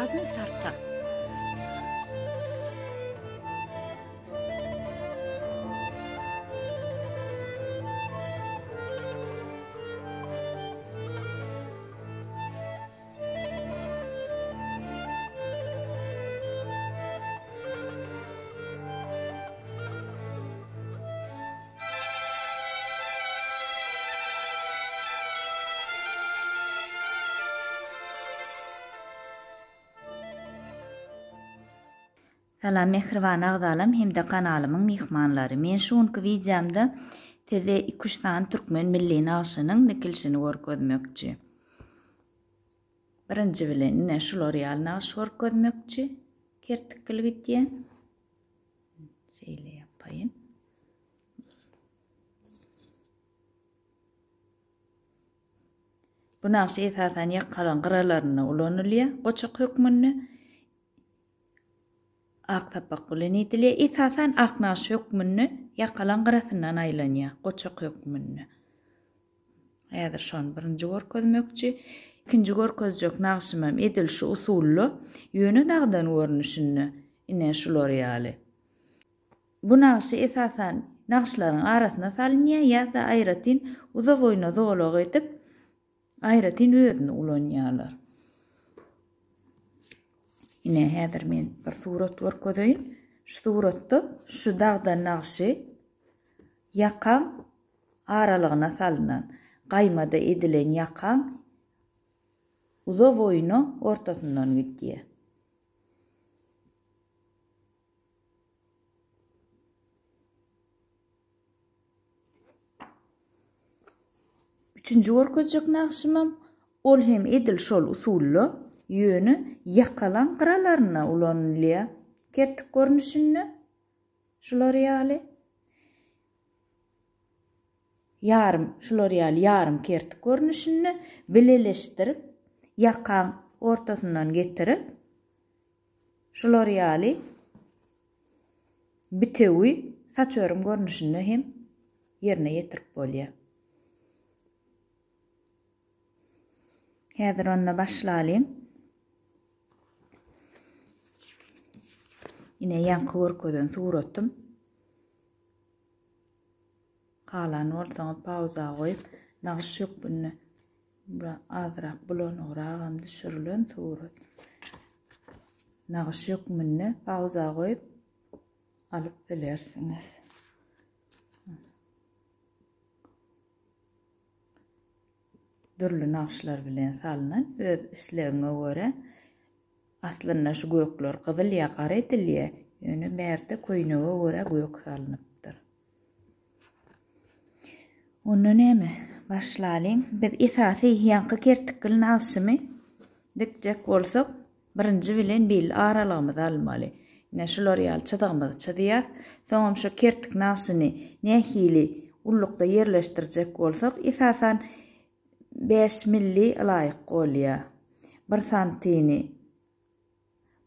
Разные сорта. Salam mähriban agzalam hem-de kanalymyň myhmanlary. Men şu günki wideomda size iki-üç sany türkmen milli nagşynyň dikilişini görkezmekçi. Birinji bilen ine şular ýaly nagyş görkezmekçi. Kertikgil gidýän. Şeýle ýapaýyn. Bu nagyş esasan ýakalan gyralarynda ulanylýar, goçak hökmünde. Ak sapak bilen edilýär. Esasan ak nagyş hökmünde ýakalan gyrasyndan aýlanýar, goçak hökmünde. Häzir şony birinji görkezmekçi. Ikinji görkezjek nagşym hem edil şu usulda, ýöne dagdan görnüşinde, ine şular ýaly. Bu nagşy esasan nagyşlaryň arasyna salynýar ýa-da aýratyn uzaboýuna zolak edip, aýratyn özüni ulanýarlar. Ine häzir men bir surat görkezeýin. Şu suratda şu dagdan nagşy ýakaň aralygyna salnan, gaýmada edilen ýakaň uzaboýuna ortasyndan gidýär. Üçünji görkezjek nagşymam ol hem edil şol usulda, ýöne ýakalan gyralarynda ulanylýar. Kertik görnüşinde şular ýaly. Ýarym, şular ýaly ýarym kertik görnüşinde bileleşdirip, ýakaň ortasyndan getirip, Şular ýaly bitewi saç örüm görnüşinde hem ýerine ýetirip bolýar. Häzir onda başlalyň. Ine ýaňky görkezen suratym. Halan bolsaňyz pauza goýup, nagyş hökmünde Azrak bulanygyragam düşürilen surat. Nagyş hökmünde pauza goýup alyp bilersiňiz. Dürli nagyşlar bilen salnan öz islegiňe görä Aslynda şu gökler gyzyl ýa gara edilýär, ýöne bärde köýnege görä gök salnypdyr. Onda näme, başlalyň. Biz esasy ýaňky kertikgil nagşymy dikjek bolsak, birinji bilen belli aralygymyzy almaly. Ine şular ýaly çyzygymyzy çyzýas. Soňam şu kertik nagşyny nähili ullukda ýerleşdirjek bolsak, esasan 5 milli ylaýyk bolýar. Bir santini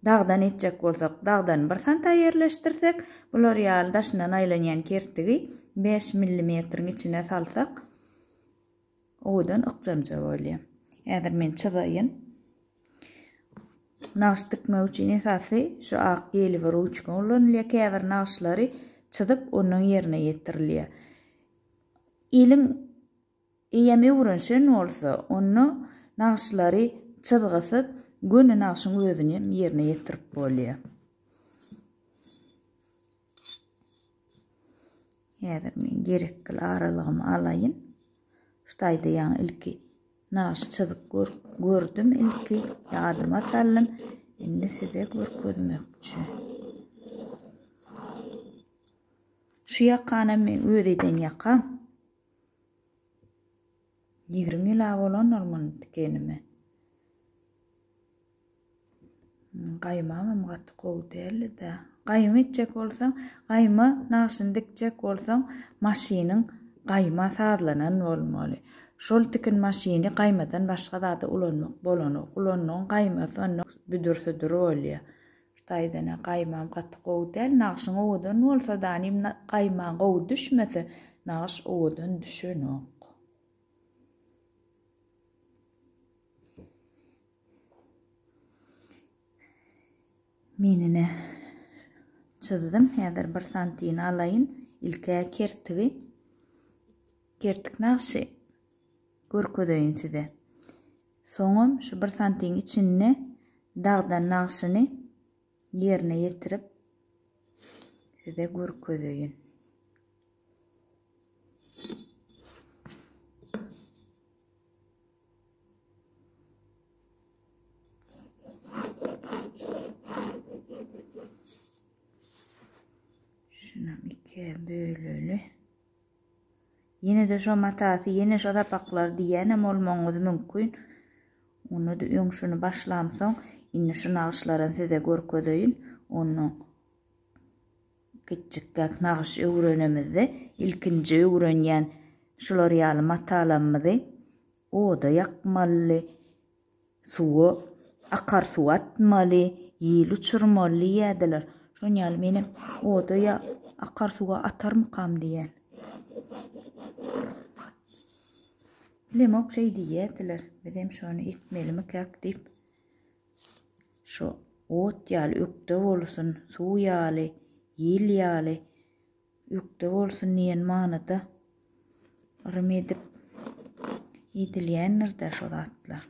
dagdan etjek bolsak, dagdan bir santa ýerleşdirsek, bular ýaly daşyndan aýlanýan kertigi 5 millimetriň içine salsak, owadan ykjamja bolýar. Häzir men çyzaýyn. Nagyş dikmek üçin esasy şu ak geliwi ruçka ulanylýar. Käbir nagyşlary çyzyp, onuň ýerine ýetirilýär. Eliň Eýýäm öwrenşen bolsa, onda nagyşlary çyzgysyz göni nagşyň özüni hem ýerine ýetirip bolýar. Häzir men gerekli aralygymy alaýyn. Şu taýda ýaňy ilki nagyş çyzyp gör, gördüm ilki ýadyma saldym. Indi size görkezmekçi. Şu ýakanam men öz eden ýakam. 20 ýyl-a bolandyr muny tikenime. Gaýmamam gaty gowy däldi-dä. Gaýma etjek bolsaň, gaýma nagşyny dikjek bolsaň, maşynyň gaýma sazlanan bolmaly. Şol tikin maşyny gaýmadan başga zada ulanmak bolanok. Ulandygyň gaýmasy onda büdür-südür bolýar. Şu taýdan-a gaýmam gaty gowy däl. Nagşyň owadan bolsa danym gaýmaň gowy düşmese, nagyş owadan düşenok. Men ine çyzdym. Häzir bir santini alaýyn. Ilkä kertigi. Kertik nagşy görkezeýin size. Soňam şu bir santiň içinde dagdan nagşyny ýerine ýetirip size görkezeýin. Şunam ikiye böleli. Ýene-de şo matasy, ýene şo sapaklar diýýänem bolmagyňyz mümkin. Onda-da öň şuny başlamsoň, indi şu nagyşlaram size görkezeýin. Onda kiçjikkäk nagyş öwrenemizde ilkinji öwrenýän şular ýaly matalarymyzy oda ýakmaly, Suwa, akar suwa atmaly, ýyl uçurmaly diýýärdiler. Şon ýaly menem oda ýa akar suwa atarmykam diýýän. Bilemok şeý diýýärdiler. Bizem şony etmelimikäk diýip. Şo ot ýaly ökde bolsun, suw ýaly, ýyl ýaly. Ökde bolsun diýen manyda yrym edip edilýändir-dä şo zatlar.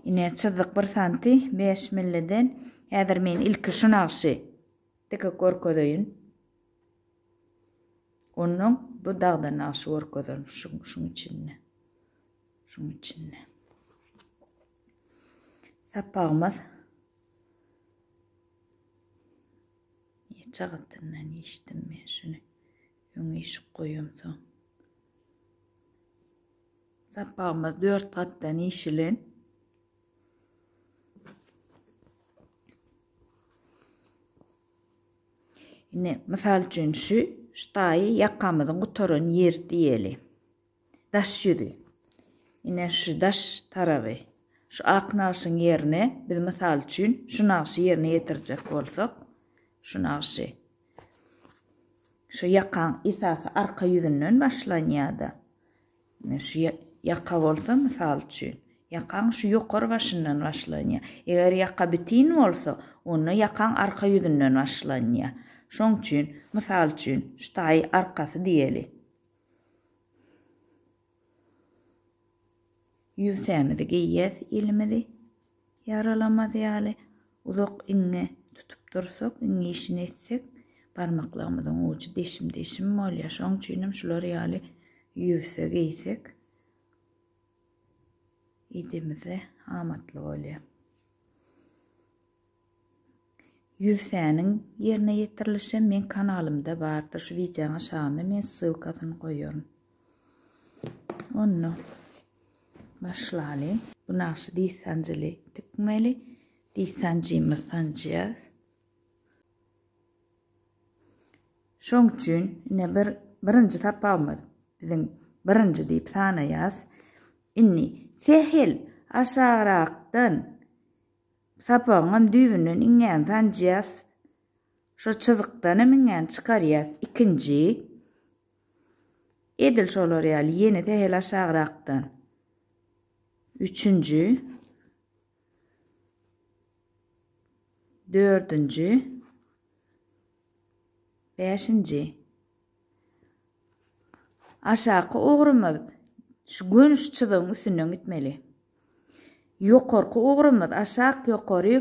Ine çyzyk bir santi 5 milliden. Häzir men ilki şu nagşy dikip görkezeýin. Ondan bu dagdan nagşy görkezerin şuň, şuň içinde. Şuň içinde. Sapagymyz Niçe gatyndan içdim men şuny. Öň işik goýamsoň. Sapagymyz 4 gatdan işilen. Ine, mysal üçin şu ştaýy ýakamyzyň gutaran ýeri diýeli. Daş ýüzi. Ine şu daş taraby. Şu ak nagşyň ýerine biz mysal üçin şu nagşy ýerine ýetirjek bolsak, şu nagşy. Şu ýakaň esasy arka ýüzünden başlanýar-da. Ine şu ýaka bolsa mysal üçin, ýakaň şu ýokary başyndan başlanýar. Eger ýaka bitin bolsa, onda ýakaň arka ýüzünden başlanýar. Şoň üçin, mysal üçin, şu taýy arkasy diýeli. Ýüwsämizi geýýäs, elimizi ýaralamaz ýaly uzak iňňe tutup dursak, iňňe işini etsek, barmaklarymyzyň ujy deşim-deşim bolýar. Şonuň üçin hem şular ýaly ýüwse geýsek, idemize amatly bolýar. Ýüwsäniň ýerine ýetirilişi meň kanalymda bardyr. Şu wideoň aşagynda men ssylkasyny goýaryn. Onda başlaly. Bu nagşy diş sanjyly tikmeli. Diş sanjymyz sanjýas. Şoň üçin ine bir birinji sapagymyz biziň birinji diýip sanaýas. Indi sähel aşagrakdan Sapagyňam düýbünden iňňäni sanjýas. Şo çyzykdanam iňňäni çykarýas. Ikinji. Edil şolar ýaly ýene sähel aşagrakdan. Üçünji. Dördünji. Bäşinji. Aşaky ugrumyz şu göni şu çyzygyň üstünden gitmeli. Ýokarky ugrumyz aşak ýokary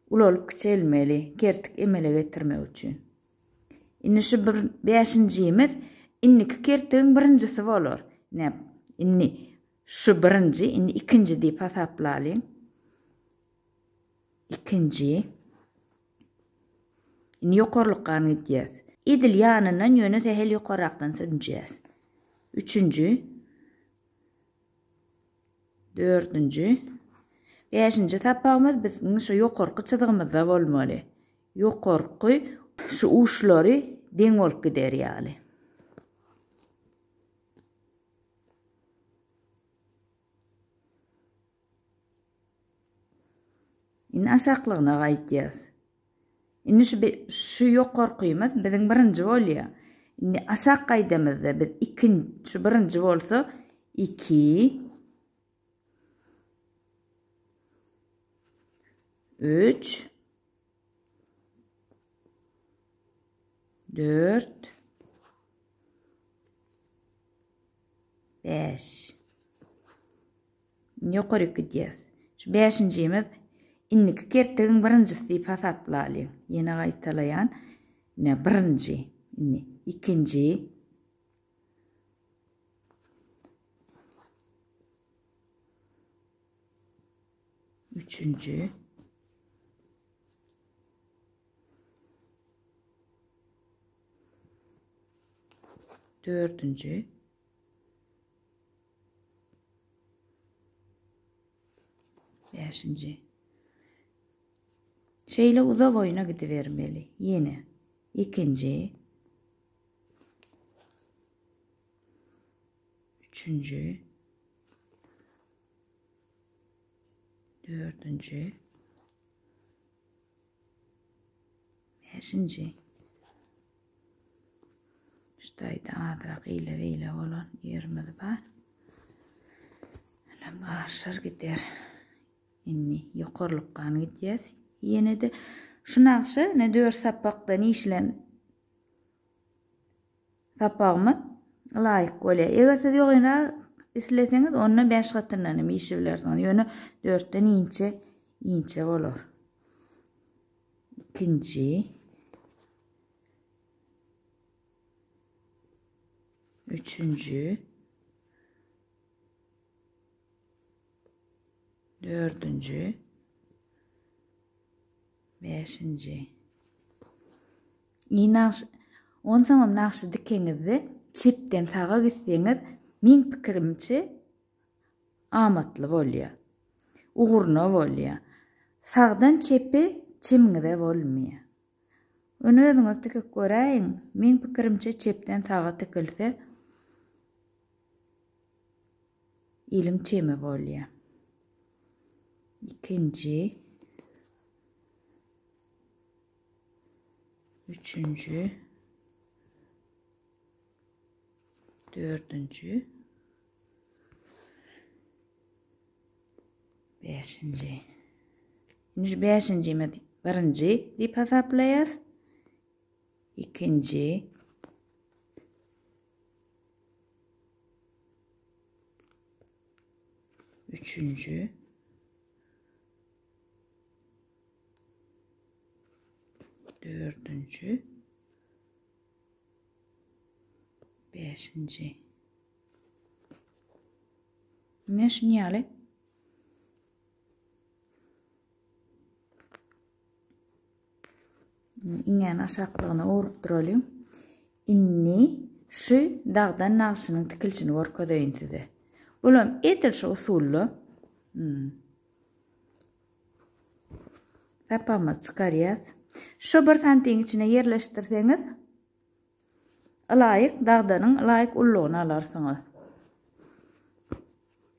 ulalyp kiçelmeli, kertik emele getirmek üçin. Indi şu bir bäşinjimiz indiki kertigiň birinjisi bolar. Ine, indi şu birinji, indi ikinji diýip hasaplalyň. Ikinji. Indi ýokarlykdan gidýäs. Edil ýanyndan ýöne sähel ýokarrakdan sürünjäs. Üçünji. Dördünji. Bäşinji sapagymyz biziň şu ýokarky çyzgymyzda bolmaly. Ýokarky şu uçlary deň bolup gider ýaly. Indi aşaklygyna gaýtýas. Indi şu şu ýokarkymyz biziň birinji bolýar. Indi aşak gaýdamyzda biz ikin şu birinji bolsa 2. Üç. Dört. Bäş. Ýokaryk gidýäs. Şu bäşinjimiz indiki kertigiň birinjisi diýip hasaplalyň. Ýene gaýtalaýan. Ine birinji, indi ikinji. Üçünji. Dördünji. Bäşinji. Şeýle uza boýuna gidibermeli. Ýene ikinji. Üçünji. Dördünji. Bäşinji. Şu taýda azrak eýle-beýle bolan ýerimiz bar. Ýöne garyşar gider. Indi ýokarlykdan gidýäs. Ýene-de şu nagşa ne dört sapakdan işilen sapagymyz laýyk bolýar. Eger siz ýogynrak isleseňiz, onda bäş gatyndan hem işibilersiňiz. Ýöne dörtden inçe, inçe bolar. Ikinji. Üçünji. Dördünji. Bäşinji. I nagş, onsoňam nagşy dikeňizde çepden saga gitseňiz, meň pikirimçe, amatly bolýar. Ugruna bolýar. Sagdan çepe çemiňize bolmaýar. Ony özüňiz tikip göräýiň. Meň pikirimçe çepden saga tikilse iliň çemi bolýar. Ikinji Üçünji Dördünji Bäşinji. Indi şu bäşinjimiz birinji diýip hasaplaýas. Ikinji. Üçünji. Dördünji. Bäşinji. Ine şuny ýaly. Iňňäni aşaklygyna ugrukdyralyň. Indi şu dagdan nagşynyň tikilişini görkezeýin size. Bulam edil şu usulda. Hmm. Sapagymyzy çykarýas. Şu bir santiň içine ýerleşdirseňiz, ylaýyk dagdanyň ylaýyk ullugyny alarsyňyz.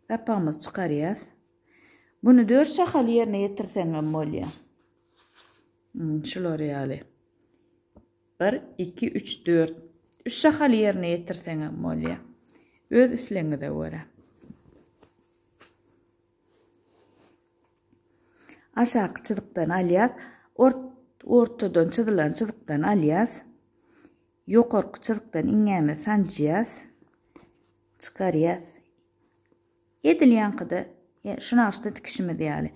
Sapagymyzy çykarýas. Bunu dört şahaly ýerine ýetirseň hem bolýar. Hmm, şular ýaly. 1, 2, 3, 4. Üç şahaly ýerine ýetirseň hem bolýar. Öz islegiňize görä. Aşaky çyzykdan alýas. Ort, ortadan çyzylan çyzykdan alýas. Ýokarky çyzykdan iňňämizi sanjýas. Çykarýas. Edil ýaňkyda, şu nagyşda tikişimiz ýaly.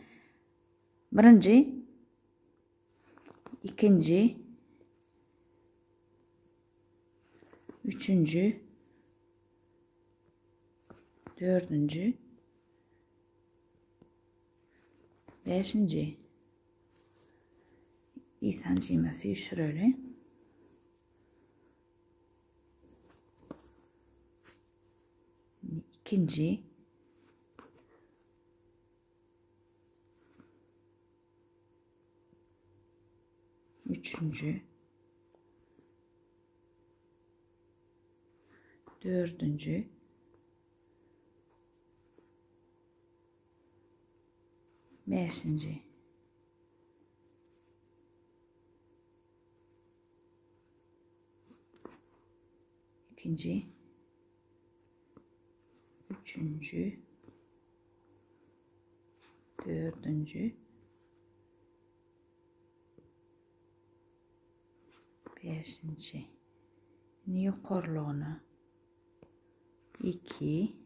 Birinji, ikinji, üçünji, dördünji, Bäşinji. Isanjyma süýşüreli. Ikinji. Üçünji. Dördünji. Bäşinji. Ikinji. Üçünji. Dördünji. Bäşinji. Indi ýokarlygyna. 2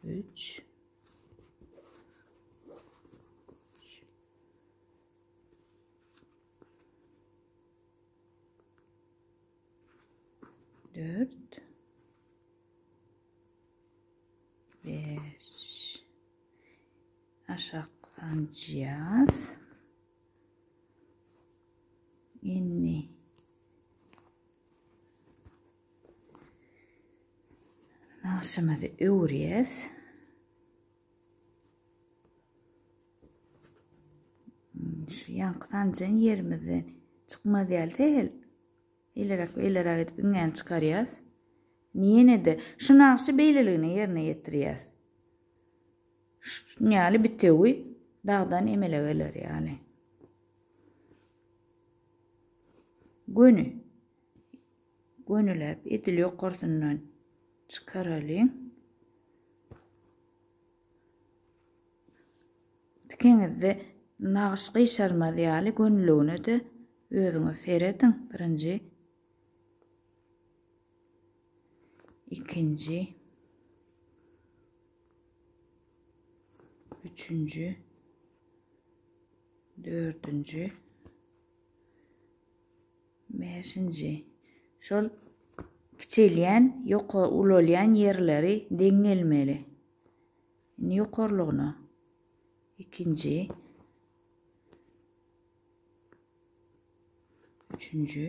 3 4 5 Aşak sanjyas. Indi nagşymyzy öwürýäs. Şu ýaňky sanjan ýerimizden çykmaz ýaly sähel ileräk ileräk edip iňňäni çykarýas. Ýene-de şu nagşy beýleligine ýerine ýetirýäs. Şuň ýaly bitewi dagdan emele geler ýaly. Göni. Gönüläp edil ýokarsyndan çykaralyň. Tikiňizde nagyş gyşarmaz ýaly gönüligine-de özüňiz serediň. Birinji, ikinji, üçünji, dördünji, bäşinji. Şol kiçelýän, ýoka ulalýan ýerleri deň gelmeli. Indi ýokarlygyna ikinji, üçünji,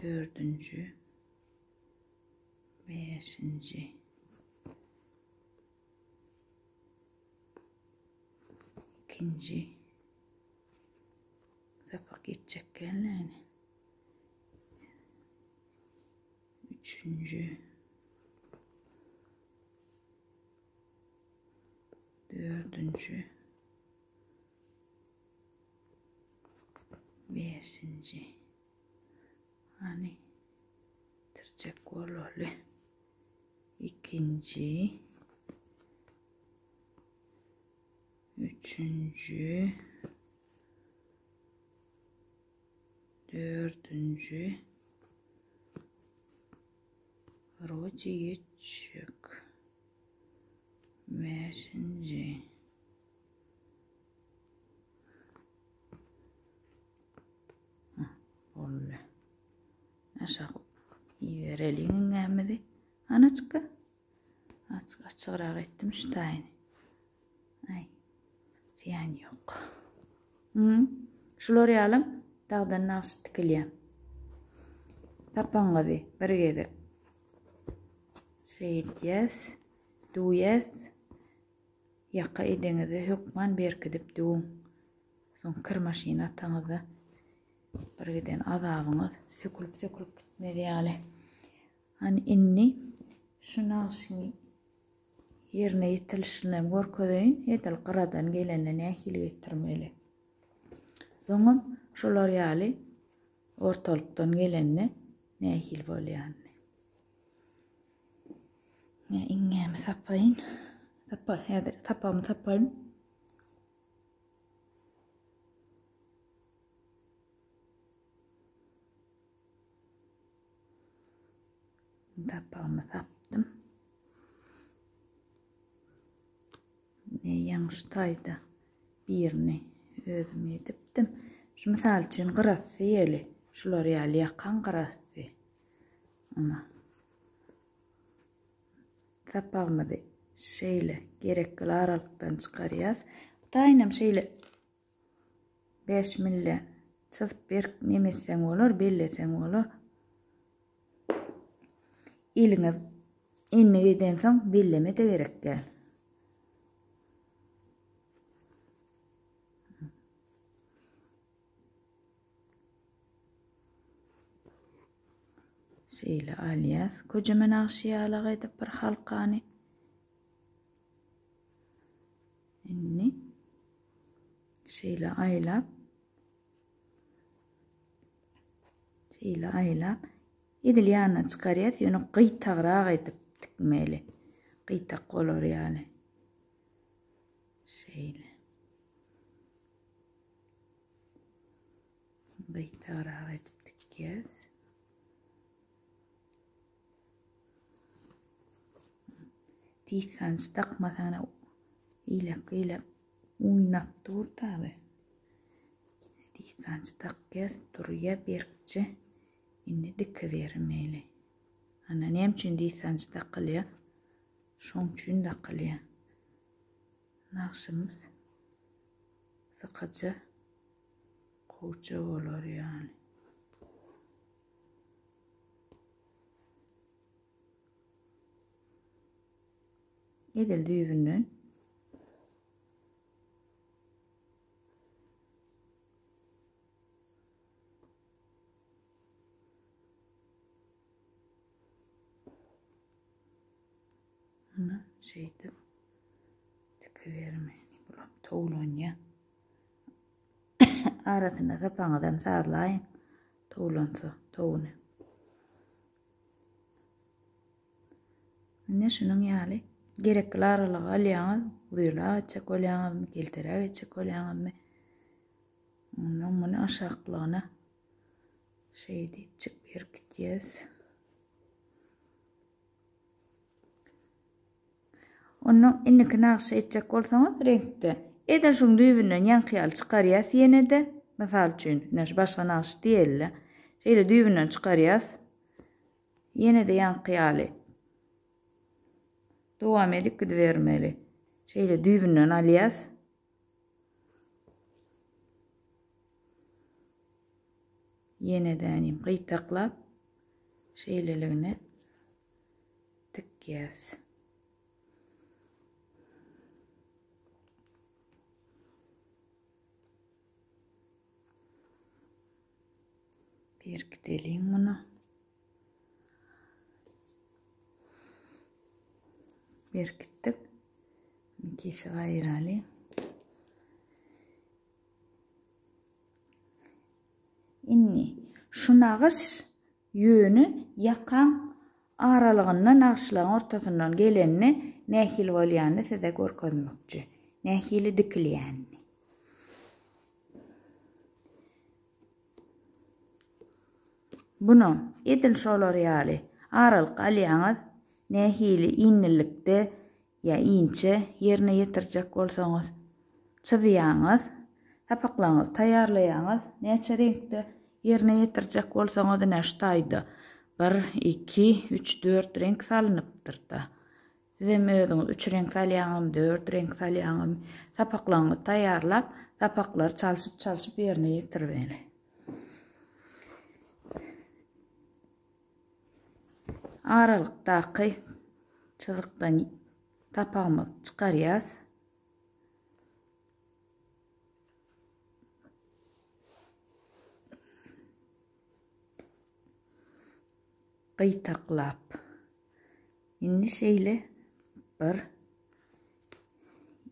dördünji, bäşinji. Ikinji sapak ýetjek gelnäni. Üçünji. Dördünji. Beşinji. Hani tirjek bolaly. Ikinji. Üçünji. Dördünji. Wrote ýetjek. Bäşinji. Boldy. Aşak ibereliň iňňämizi. Anaçka. Açyk açygrak etdim şu taýyny. Aý. Zyýan ýok. Hmm. Şular ýalam dagdan nagşy tikilýär. Tapaňyzy bir gezek şeýdýäs, düwýäs. Ýaka edeňizde hökman berkidip düwüň. Soň kir maşyna ataňyzda bir giden azabyňyz sökülip-sökülip gitmez ýaly. Hany indi şu nagşyň ýerine ýetirilişini hem görkezeýin. Edil gyradan gelende nähili getirmeli. Soňam şolar ýaly ortalykdan gelende nähili bolýanyny. Ne iňňämi sapaýyn. Sapa, häzir sapagymy sapaýyn. Tapagymy sapdym. Ne ýaňy şu taýda birini özüm edipdim. Şu mysal üçin gyrasy ýeli. Şular ýaly ýakan gyrasy. Ana. Sapagymyzy şeýle gerekli aralykdan çykarýas. Taýynam şeýle 5 mille çyzyp berk neme etseň bolar, belleseň bolar. Eliňiz endik edensoň belleme de gerek däl. Şeýle alýas. Köjeme nagşy ýalak edip bir halkany. Indi şeýle aýlap şeýle aýlap edil ýanyna çykarýas, ýöne gyýtagrak edip tikmeli. Gyýtak bolar ýaly. Şeýle. Gyýtagrak edip tikýäs. Tiz sanç dakmasaň ilek-ilek oýnap dur tabi. Tiz sanç dakýas, durýa berkje. Indi dikibermeli. Ana näme üçin diz sanç dakylýar? Şoň üçin dakylýar. Nagşymyz sykyja gowja bolar ýaly. Edil düýbünden Ana şeýdip tikibermeli. Bulam towlanýar. Arasynda sapaňyzam sazlaýyň. Towlansa towuny. Ine şunuň ýaly gerekli aralygy alýaňyz, uzynrak etjek bolýaňyzmy, kelteräk etjek bolýaňyzmy? Ondan muny aşaklygyna şeýdipjik berkitýäs. Ondan indiki nagşy etjek bolsaňyz reňkde edil şuň düýbünden ýaňky ýaly çykarýas ýene-de. Mysal üçin, ine şu başga nagyş diýeli. Şeýle düýbünden çykarýas. Ýene-de ýaňky ýaly. Dowam edip gidibermeli. Şeýle düýbünden alýas. Ýene-de gyýtaklap şeýleligine tikýäs. Berkideliň muny. Berkitdik. Kesip aýyraly. Indi şu nagyş ýöne ýakaň aralygynda nagyşlaryň ortasyndan gelende nähili bolýanyny size görkezmekçi. Nähili dikilýänini. Bunam edil şolar ýaly aralyk alýaňyz, nähili inlilikde ýa inçe ýerine ýetirjek bolsaňyz çyzýaňyz, sapaklaryňyzy taýýarlaýaňyz, näçe reňkde ýerine ýetirjek bolsaňyz ine şu taýda bir, iki, üç, dört reňk salynypdyr-da. Sizem özüňiz üç reňk salýaňyzmy, dört reňk salýaňyzmy, sapaklaryňyzy taýýarlap, sapaklary çalşyp-çalşyp ýerine ýetirmeli. Aralykdaky çyzykdan sapagymyzy çykarýas. Gyýtaklap. Indi şeýle bir,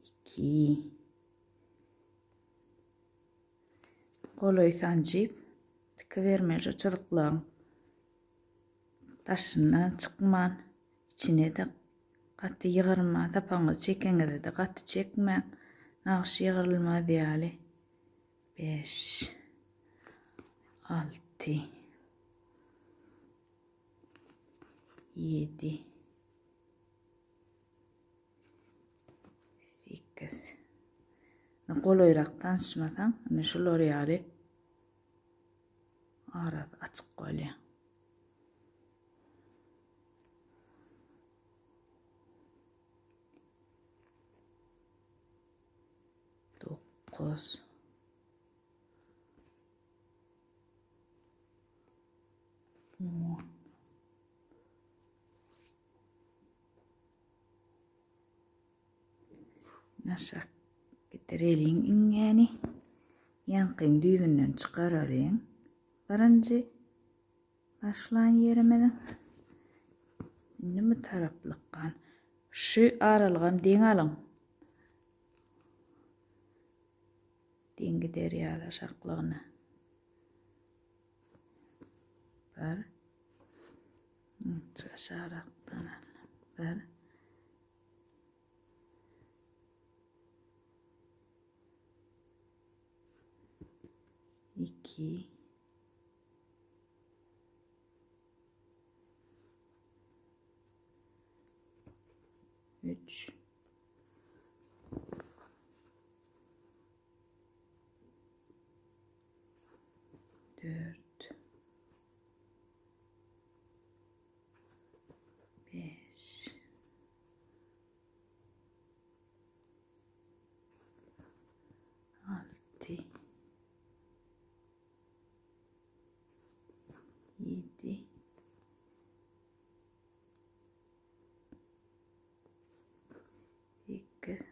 iki, golaý sanjyp tikibermeli şu çyzyklaryň daşyndan çykman, içine-de gaty ýygyrman, sapagyňyzy çekeňizde-de gaty çekmäň, nagyş ýygrylmaz ýaly. Beş, alty, 7 8 Golaýrak tanyşmasaň, ine şular ýaly arasy açyk bolýar. 9 10 Aşak gidireliň iňňäni. Ýaňkyň düýbünden çykaralyň. Birinji başlan ýerimiziň. Indi bu taraplykdan şu aralygam deň alyň. Deň gider ýaly aşaklygyna. Bir. Aşarakdan al. Bir. İki. Üç. Dört. Beş. Alty. Ýedi. Sekiz.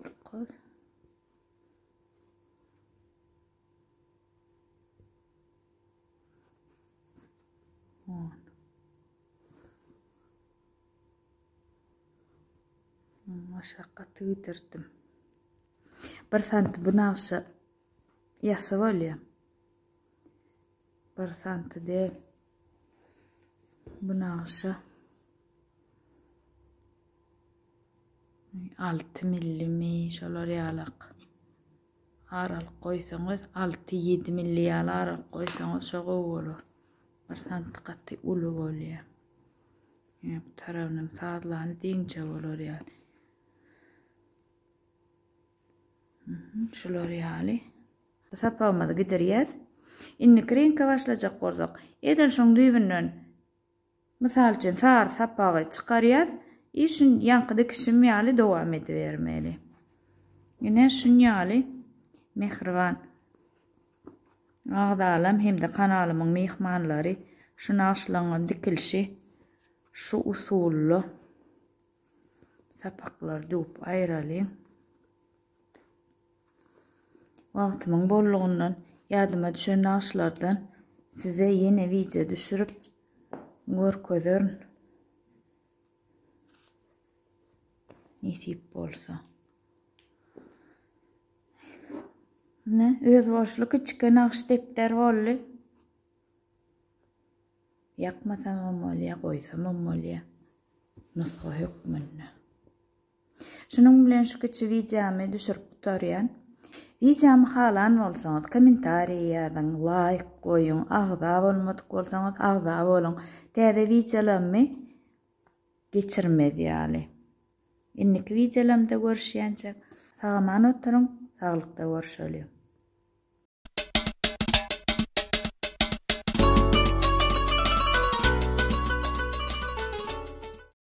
9 10 Aşak gaty gidirdim. Bir santy bu nagşa ýasy bolýar. Bir santy däl. Bu nagşa 6 millimi şolar ýalak. Aralyk goýsaňyz 6-7 milli ýaly aralyk goýsaňyz şo gowy bolar. Bir santy gaty uly bolýar. Ýa bu tarapyny sazlany deňje bolar ýaly. Şular ýaly. Bu sapagymyzy gidirýäs. Indiki reňke başlajak bolsak, edil şoň düýbünden mysal üçin sary sapagy çykarýas. I şun ýaňky dikişim ýaly dowam edibermeli. Ine şun ýaly mähriban agzalam hem-de kanalymyň myhmanlary şu nagyşlaryň dikilişi şu usulda sapaklary düwüp aýralyň. Wagtymyň bollugyndan ýadyma düşen nagyşlardan size ýene wideo düşürip görkezerin. Nesip bolsa. Ine, özboluşly kiçike nagyş depder boldy. Ýakmasamam bolýar, goýsamam bolýar. Nusga hökmünde. Şunuň bilen şu kiçi wideomy düşürip gutarýan. Wideomy halan bolsaňyz kommentariý ýazyň, laýk goýuň, agza bolmadyk bolsaňyz agza boluň. Täze wideolarymy geçirmez ýaly. Indiki wideolarymda görüşýänçäk sag-aman oturyň, saglykda görşeliň.